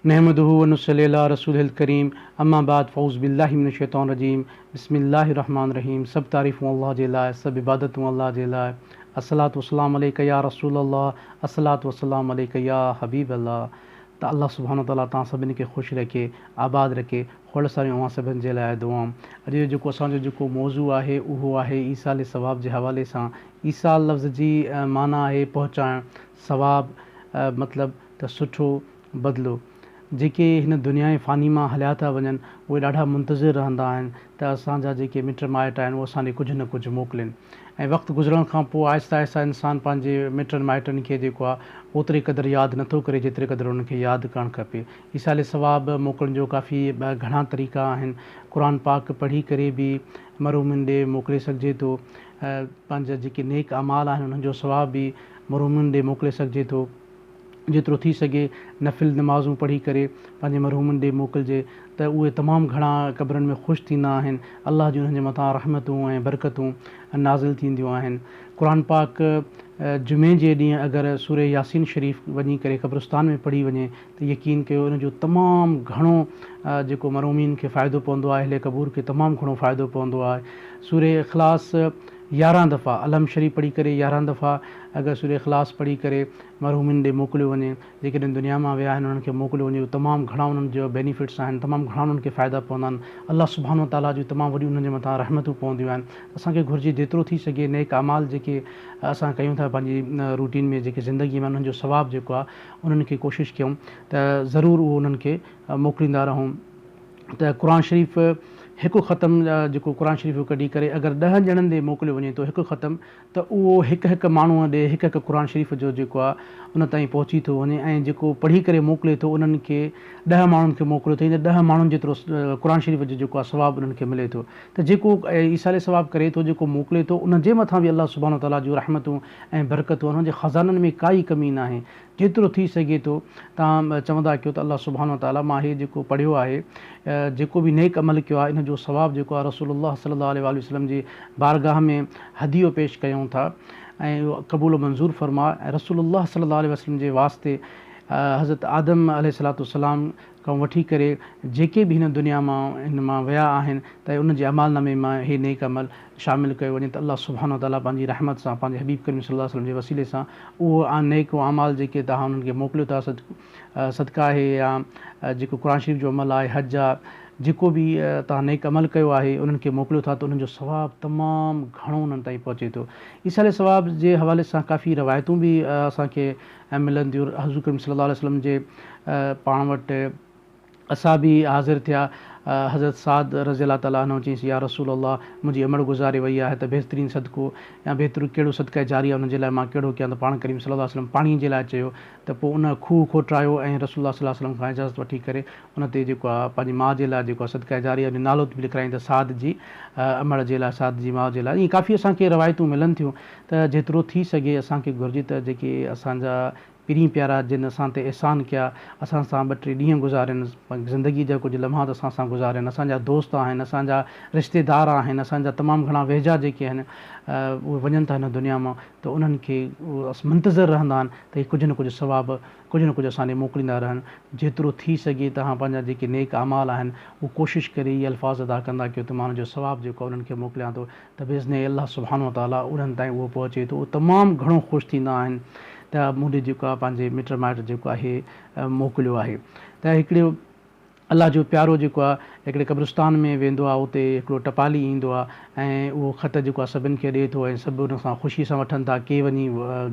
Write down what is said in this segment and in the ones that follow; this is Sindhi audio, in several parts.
نحمده ونصلي علي رسوله الڪريم اما بعد فاعوذ بالله من الشيطان الرجيم بسم الله الرحمٰن الرحيم سڀ تعريفون الله جي لاء سڀ عبادتون الله جي لاء الصلوة والسلام عليڪ يا رسول الله الصلوة والسلام عليڪ يا حبيب الله ته الله سبحانه وتعالي توهان سڀني کي خوش رکي آباد رکي کوڙ ساريون اوهان سڀن جي لاء دعائون اڄ جو جيڪو اسان جو جيڪو موضوع آهي اهو آهي ايصال ثواب جي حوالي سان ايصال لفظ جي معنيٰ آهي پهچائڻ ثواب مطلب ته سٺو بدلو. جيڪي هن دنياء فاني مان هليا ٿا وڃن، اهي ڏاڍا منتظر رهندا آهن ته اسان جا جيڪي مٽ مائٽ آهن، اهي اسان ڏي ڪجهه نه ڪجهه موڪلين ۽ وقت گذرڻ کان پوء آهستي آهستي انسان پنهنجي مٽن مائٽن کي جيڪو آهي اوتري قدر ياد نه ٿو ڪري جيتري قدر انهن کي ياد ڪرڻ کپي. ايصال ثواب موڪلڻ جو ڪافي گهڻا طريقا آهن. قرآن پاڪ پڙهي ڪري به مرحومين ڏي موڪلي سگهجي ٿو. پنهنجا جيڪي نيڪ اعمال آهن انهن جو ثواب به مرحومين ڏي موڪلي سگهجي ٿو. جيترو ٿي سگهي نفل نمازون پڙهي ڪري پنهنجي مرحومن ڏي موڪلجي ته اهي تمام گهڻا قبرن ۾ خوش ٿيندا آهن الله جون انهن جي مٿان رحمتون ۽ برڪتون نازل ٿينديون آهن قرآن پاڪ جمعي جي ڏينهن اگر سوره ياسين شريف وڃي ڪري قبرستان ۾ پڙهي وڃي ته يقين ڪيو ان جو تمام گهڻو جيڪو مرحومين کي فائدو پوندو آهي اهل قبور کي تمام گهڻو فائدو پوندو آهي سوره اخلاص يارهن دفعا الحمد شريف پڙهي ڪري يارهن دفعا اگر سوره اخلاص پڙهي ڪري مرحومين ڏي موڪليو وڃي جيڪڏهن دنيا مان ويا آهن انهن کي موڪليو وڃي تمام گهڻا انهن جو بينيفٽس آهن تمام گهڻا انهن کي فائدا پوندا آهن الله سبحانه وتعاليٰ جون تمام وڏيون انهن جي مٿان رحمتون پونديون آهن اسان کي گهرجي جيترو ٿي سگهي نيڪ اعمال جيڪي اسان ڪيون ٿا پنهنجي روٽين ۾ جيڪي زندگي ۾ انهن جو ثواب جيڪو آهي انهن کي ڪوشش ڪيون ته ضرور اهو انهن کي موڪليندا رهون ته قرآن شريف هڪ ختم جيڪو قرآن شريف جو ڪڍي ڪري اگر ڏهن ڄڻن ڏي موڪليو وڃي ٿو هڪ ختم ته اهو هڪ هڪ ماڻهوء ڏي هڪ هڪ قرآن شريف جو جيڪو آهي ان تائين پهچي ٿو وڃي ۽ جيڪو پڙهي ڪري موڪلي ٿو انهن کي ڏهه ماڻهن کي موڪليو اٿئي ته ڏهه ماڻهن جيترو قرآن شريف جو جيڪو آهي ثواب انهن کي ملي ٿو ته جيڪو ايصال ثواب ڪري ٿو جيڪو موڪلي ٿو ان جي مٿان به الله سبحانه وتعاليٰ جون رحمتون ۽ برڪتون انهن جي خزانن ۾ ڪائي ڪمي ناهي جيترو ٿي سگهي ٿو توهان چوندا ڪيو ته الله سبحانه وتعاليٰ مان هي جيڪو پڙهيو آهي جيڪو به نيڪ عمل ڪيو آهي ان جو ثواب جيڪو آهي رسول الله صلي الله عليه واٰله وسلم جي بارگاهه ۾ هديو پيش ڪيون ٿا ۽ اهو قبول و منظور فرماء ۽ رسول الله صلي الله عليه وسلم جي واسطي حضرت آدم عليه الصلوة والسلام کان وٺي ڪري جيڪي به هن دنيا مان هن مان ويا آهن ته انهن جي اعمال نامي مان هي نيڪ عمل شامل ڪيو وڃي ته الله سبحانه وتعاليٰ پنهنجي رحمت سان پنهنجي حبيب ڪريم صلي الله عليه وسلم جي وسيلي سان اهو نيڪ اعمال جيڪي توهان انهن کي موڪليو ٿا صدقه آهي يا جيڪو قرآن شريف جو عمل آهي حج آهي جيڪو به توهان نيڪ عمل ڪيو آهي انهن کي موڪليو ٿا ته انهن جو ثواب تمام گهڻو انهن تائين پهچي ٿو. ايصال ثواب جي حوالي سان ڪافي روايتون به اسان کي ملن ٿيون حضور ڪريم صلي الله عليه وسلم جي پاڻ وٽ اصحابي حاضر ٿيا حضرت سعد رضي الله تعالٰي عنه چيس يا رسول الله منهنجي امڙ گذاري وئي آهي ته بهترين صدقو يا بهتر ڪهڙو صدقه جاريه ان جي لاء مان ڪهڙو ڪيان ته پاڻ ڪريم صلي الله عليه وسلم پاڻي جي لاء چيو ته پوء ان کوهه کوٽرايو ۽ رسول الله صلي الله عليه وسلم کان اجازت وٺي ڪري ان تي جيڪو آهي پنهنجي ماء جي لاء جيڪو آهي صدقه جاريه ان جو نالو به لکرايائين ته سعد جي امڙ جي لاء سعد جي ماء جي لاء ائين ڪافي اسان کي روايتون ملن ٿيون ته جيترو ٿي سگهي اسان کي گهرجي ته جيڪي اسان جا پرين پيارا جن اسان تي احسان ڪيا، اسان سان ٻه ٽي ڏينهن گذارين، زندگي جا ڪجهه لمحات اسان سان گذارين، اسان جا دوست آهن، اسان جا رشتيدار آهن، اسان جا تمام گهڻا ويجها جيڪي آهن اهي وڃن ٿا هن دنيا مان ته انهن کي منتظر رهندا آهن ته هي ڪجهه نه ڪجهه ثواب ڪجهه نه ڪجهه اسان ڏي موڪليندا رهن، جيترو ٿي سگهي توهان پنهنجا جيڪي نيڪ اعمال آهن اهو ڪوشش ڪري اهي الفاظ ادا ڪندا ڪيو ته مان ان جو ثواب جيڪو آهي انهن کي موڪليان ٿو ته باذن الله سبحانه وتعاليٰ انهن تائين اهو پهچي ٿو اهي تمام گهڻو خوش ٿيندا آهن ته مون ڏي جيڪو آهي پنهنجي مٽ مائٽ جيڪو آهي موڪليو آهي ته هڪڙو الله جو پيارو جيڪو آهي هڪڙي قبرستان ۾ ويندو آهي اتي هڪڙو ٽپالي ايندو آهي ۽ اهو خط جيڪو آهي سڀن کي ڏئي ٿو ۽ سڀ ان سان خوشي سان وٺن ٿا ڪي وڃي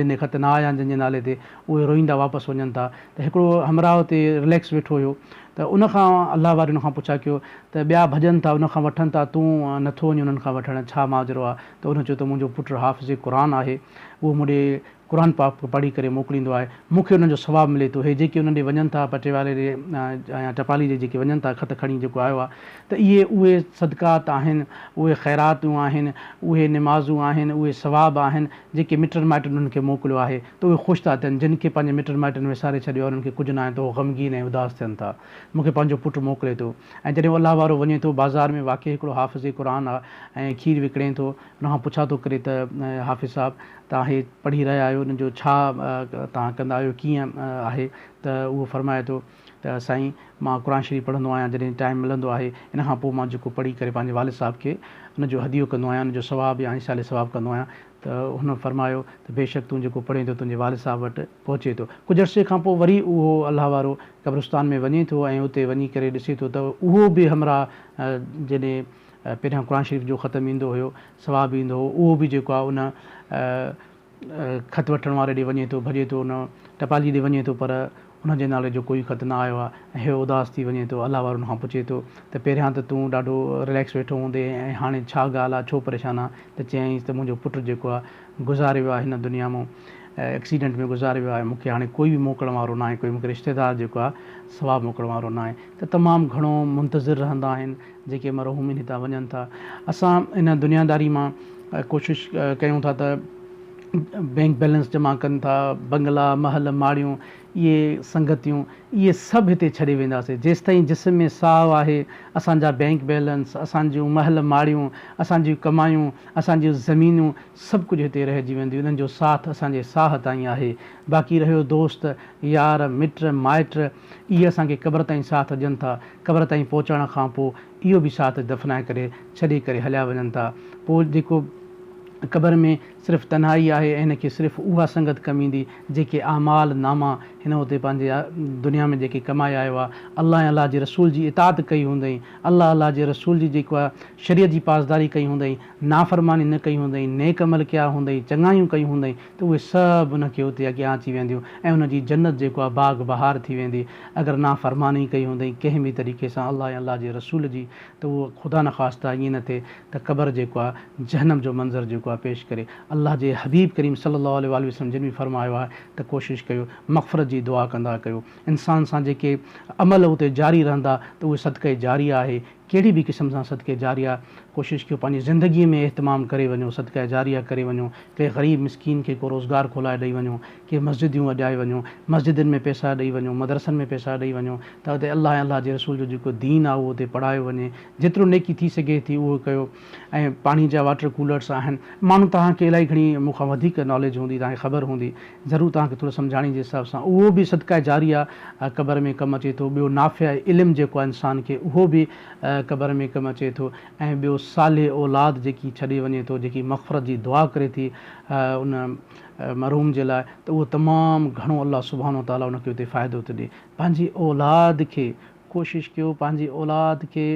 جن ڏي خط نه آيا آهن جن جي نالي تي اهي روئيندا واپس وڃن ٿا ته هڪڙو همراهه اتي رليڪس ويٺو هيو ته ان کان الله واري ان کان پڇا ڪيو ته ٻيا ڀڄن ٿا ان کان وٺن ٿا تون نه ٿو وڃين انهن کان وٺڻ ڇا ماجرو آ ته ان چيو ته منهنجو پٽ حافظ قرآن آهي اهو مون ڏي قرآن پاڪ پڙهي ڪري موڪليندو آهي مون کي انهن جو ثواب ملي ٿو هي جيڪي انهن ڏي وڃن ٿا پٽيوالي ڏي يا ٽپالي ڏي جيڪي وڃن ٿا خط کڻي جيڪو آيو آ ته اهي اهي صدقات آهن اهي خيراتون آهن اهي نمازون آهن اهي ثواب آهن جيڪي مٽن مائٽن انهن کي موڪليو آهي ته اهي خوش ٿا ٿين، جن کي پنهنجي مٽن مائٽن وساري ڇڏيو آهي انهن کي ڪجهه ناهي ته هو غمگين ۽ اداس ٿين ٿا. مون کي پنهنجو پٽ موڪلي ٿو. ۽ جڏهن هو الله وارو وڃي ٿو بازار ۾ واقعي هڪڙو حافظ قرآن آ ۽ کير وڪڻي ٿو ان کان پڇا ٿو ڪري ته حافظ صاحب توهان هي پڙهي رهيا آهيو ان جو ڇا توهان ڪندا آهيو ڪيئن آهي ته اهو فرمائي ٿو. ته سائين مان قرآن شريف پڙهندو آهيان جڏهن ٽائيم ملندو آهي ان کان پوء مان جيڪو پڙهي ڪري پنهنجي والد صاحب کي ان جو هديو ڪندو آهيان ان جو ثواب يا ايصال ثواب ڪندو آهيان ته هن فرمايو ته بيشڪ تون جيڪو پڙهين ٿو تنهنجي والد صاحب وٽ پهچي ٿو. ڪجهه عرصي کان پوء وري اهو الله وارو قبرستان ۾ وڃي ٿو ۽ اتي وڃي ڪري ڏسي ٿو ته اهو به همراهه جڏهن پهريان قرآن شريف جو ختم ايندو هيو ثواب ايندو هو اهو به جيڪو آهي ان خط وٺڻ واري ڏي وڃي ٿو، ڀڄي ٿو ان ٽپالي ڏي وڃي ٿو پر ان جي نالي جو ڪوئي خط نه آيو آهي ۽ هي اداس ٿي وڃي ٿو. الله وارو ان کان پڇي ٿو ته پهريان ته تون ڏاڍو رليڪس ويٺو هوندين ۽ هاڻي ڇا ڳالهه آهي ڇو پريشان آهين ته چيائينس ته منهنجو پٽ جيڪو آهي گذاري ويو آهي هن دنيا مون ايڪسيڊنٽ ۾ گذاري ويو آهي مون کي هاڻي ڪوئي به موڪلڻ وارو ناهي ڪوئي مون کي رشتيدار جيڪو آهي ثواب موڪلڻ وارو ناهي ته تمام گهڻو منتظر رهندا آهن جيڪي مرحومين هتان وڃن ٿا. اسان ان دنياداري مان ڪوشش ڪيون ٿا ته بينڪ بيلنس جمع ڪن ٿا، بنگلا، محل، ماڙيون، اهي سنگتيون، اهي سڀ هتي ڇڏي وينداسين. جيستائين جسم ۾ ساهه آهي، اسان جا بينڪ بيلنس، اسان جون محل ماڙيون، اسان جون ڪمايون، اسان جون زمينون سڀ ڪجهه هتي رهجي وينديون. انهن جو ساٿ اسان جي ساهه تائين آهي. باقي رهيو دوست، يار، مٽ، مائٽ، اهي اسان کي قبر تائين ساٿ ڏين ٿا. قبر تائين پهچائڻ کان پوء اهو به ساٿ دفنائي ڪري ڇڏي ڪري هليا وڃن ٿا. پوء جيڪو قبر ۾ صرف تنهائي آهي ۽ هن کي صرف اها سنگت ڪم ايندي جيڪي اعمال ناما هن اتي پنهنجي دنيا ۾ جيڪي ڪمائي آيو آهي. الله ۽ الله جي رسول جي اطاعت ڪئي هوندئين، الله الله جي رسول جي جيڪو آهي شريعت جي پاسداري ڪئي هوندئين، نافرماني نه ڪئي هوندئين، نيڪ عمل ڪيا هوندئين، چڱايون ڪيون هوندئين ته اهي سڀ ان کي اتي اڳيان اچي وينديون ۽ ان جي جنت جيڪو آهي باغ بهار ٿي ويندي. اگر نافرماني ڪئي هوندئين ڪنهن به طريقي سان الله ۽ الله جي رسول جي ته اهو خدا نخواسته ائين نه ٿئي ته قبر جيڪو آهي جهنم جو منظر جيڪو آهي پيش ڪري. الله جي حبيب ڪريم صلي الله عليه واٰله وسلم جن به فرمايو آهي ته ڪوشش ڪيو مغفرت جي دعا ڪندا ڪيو. انسان سان جيڪي عمل اتي جاري رهندا ته اهي صدقه جاريه آهي. ڪهڙي به قسم سان صدقه جاريه ڪوشش ڪيو پنهنجي زندگي ۾ اهتمام ڪري وڃو صدقه جاريه ڪري وڃو ڪنهن غريب مسڪين کي ڪو روزگار کولائي ڏئي وڃو ڪي مسجديون اڏائي وڃو مسجدن ۾ پئسا ڏئي وڃو مدرسن ۾ پئسا ڏئي وڃو ته اتي الله ۽ الله جي رسول جو جيڪو دين آهي اهو اتي پڙهايو وڃي جيترو نيڪي ٿي سگهي ٿي اهو ڪيو ۽ پاڻي جا واٽر ڪولرس آهن ماڻهو توهان کي الائي گهڻي مون کان وڌيڪ ناليج هوندي توهان کي خبر هوندي ضرور توهان کي ٿورو سمجهاڻي جي حساب سان اهو به صدقه جاريه قبر ۾ ڪم اچي ٿو ٻيو نافع علم جيڪو آهي انسان کي اهو به قبر ۾ ڪم اچي ٿو ۽ ٻيو صالح اولاد جيڪي ڇڏي وڃي ٿو جيڪي مغفرت جي دعا ڪري ٿي ان مرحوم جي لاء ته اهو تمام گهڻو الله سبحانه وتعالٰي ان کي اتي فائدو ٿو ڏي پنهنجي اولاد کي ڪوشش ڪيو پنهنجي اولاد کي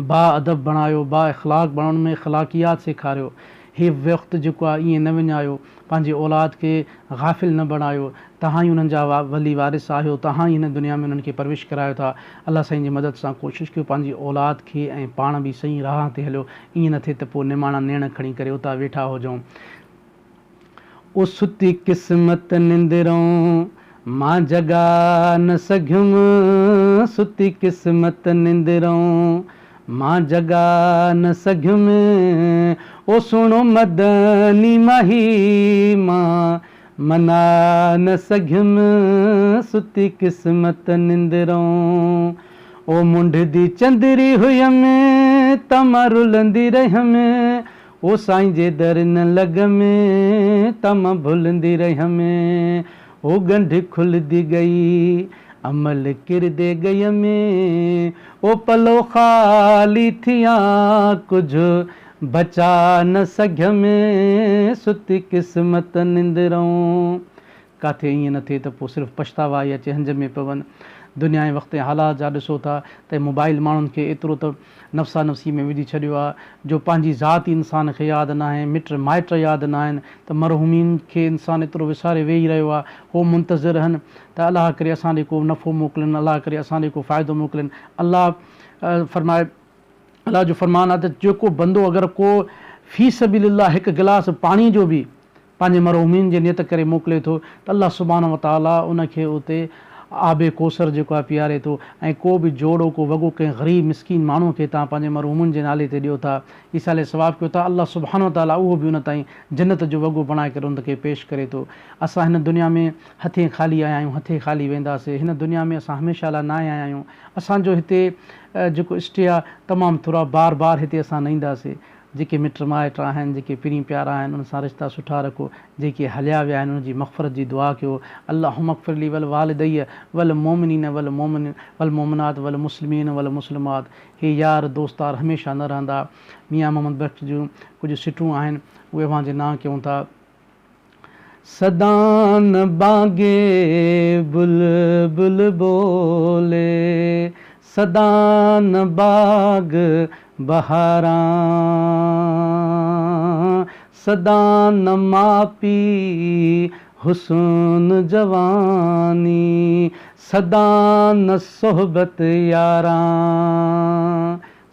با ادب بڻايو، با اخلاق بڻايو، ان ۾ اخلاقيات سيکاريو، هي وقت جيڪو آهي ائين نه وڃايو، پنهنجي اولاد کي غافل نه بڻايو، توهان ئي انهن جا ولي وارث آهيو، توهان ئي هن دنيا ۾ انهن کي پرورش ڪرايو ٿا، الله سائين جي مدد سان ڪوشش ڪيو پنهنجي اولاد کي ۽ پاڻ به صحيح راهه تي هليو، ائين نه ٿئي ته پوء نماڻا نيڻ کڻي ڪري اتان ويٺا هجون. او ستي قسمت نندرئون مان جڳا نه سگهيم ستي قسمت نندرئون مان جڳا نه سگهيم او سهڻو مدني ماهي مان منا نه سگهيم ستي قسمت نندرئون او منڍ the چندري هيم ته مان رلندي رهيم او سائين جي در نه لڳم ته مان ڀلندي رهيم او ڳنڍ کلدي ڳئي عمل ڪردي ڳيم او پلو خالي ٿيا ڪجهه بچا نه سگهيم ستي قسمت نندرئون ڪاٿي ائين نه ٿئي ته پوء صرف پڇتاوا ئي اچي هنج ۾ پون. دنيا ۽ وقت ۽ حالات جا ڏسو ٿا ته موبائل ماڻهن کي ايترو ته نفسا نفسي ۾ وجهي ڇڏيو آهي جو پنهنجي ذات ئي انسان کي ياد ناهي، مٽ مائٽ ياد ناهن ته مرحومين کي انسان ايترو وساري ويهي رهيو آهي. هو منتظر رهن ته الله ڪري اسان ڏي ڪو نفعو موڪلين، الله ڪري اسان ڏي ڪو فائدو موڪلين. الله فرمائي. الله جو فرمان آهي ته جيڪو بندو اگر ڪو في سبيل الله هڪ گلاس پاڻي جو به پنهنجي مرحومين جي نيت ڪري موڪلي ٿو ته الله سبحانه وتعاليٰ ان کي اتي آب ڪوثر جيڪو آهي پياري ٿو ۽ ڪو به جوڙو ڪو وڳو ڪنهن غريب مسڪين ماڻهو کي توهان پنهنجي مرحومن جي نالي تي ڏيو ٿا ايصال ثواب ڪيو ٿا الله سبحانه وتعاليٰ اهو به ان تائين جنت جو وڳو بڻائي ڪري ان کي پيش ڪري ٿو اسان هن دنيا ۾ هٿين خالي آيا آهيون هٿين خالي وينداسي هن دنيا ۾ اسان هميشه لاء ناهي آيا آهيون اسان جو هتي جيڪو اسٽي آ تمام ٿورا بار بار هتي اسان نه اينداسي. جيڪي مٽ مائٽ آهن، جيڪي پرين پيارا آهن، انهن سان رشتا سٺا رکو. جيڪي هليا ويا آهن، انهن جي مغفرت جي دعا ڪيو. اللهم اغفر لي ولوالدي والمؤمنين والمؤمنات والمسلمين والمسلمات. هي يار دوستار هميشه نه رهندا. ميان محمد بخش جون ڪجهه سٽون آهن، اهي اوهان جي نانء ڪيون ٿا. سدا نه بانگ بلبل ٻولي، سدا نه باغ بهاران، سدا نه ماپي حسن جواني، سدا نه صحبت ياران.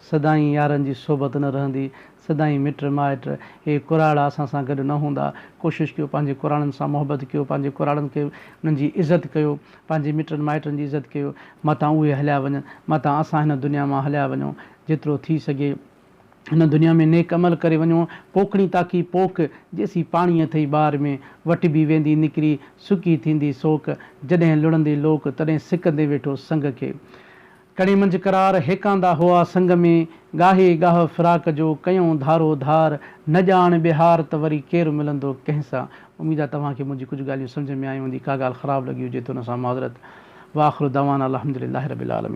سدائين يارن جي صحبت نه رهندي، سدائين مٽ مائٽ، هي ڪراڙا اسان سان گڏ نه هوندا. ڪوشش ڪيو پنهنجي ڪراڙن سان محبت ڪيو، پنهنجي ڪراڙن کي انهن جي عزت ڪيو، پنهنجي مٽن مائٽن جي عزت ڪيو، متان اهي هليا وڃن، متان اسان هن دنيا مان هليا وڃون. جيترو ٿي سگهي هن دنيا ۾ نيڪ عمل ڪري وڃو. پوکڻي تاڪي پوک، جيسين پاڻي اٿئي ٻار ۾، وٽبي ويندي نڪري، سڪي ٿيندي سوڪ، جڏهن لڙندي لوڪ، تڏهن سڪندي ويٺو سنگ کي. ڪڙي منجهه قرار، هيڪاندا هئا سنگ ۾، ڳاهي ڳاهه فراق جو، ڪيئون ڌارو ڌار، نه ڄاڻ ٻيهار ته وري ڪير ملندو ڪنهن سان. اميد آ توهان کي منهنجي ڪجهه ڳالهيون سمجهه ۾ آيون هوندي، ڪا ڳالهه خراب لڳي هجي ته ان سان معذرت. واخر دعوانا الحمدلله رب العالمين.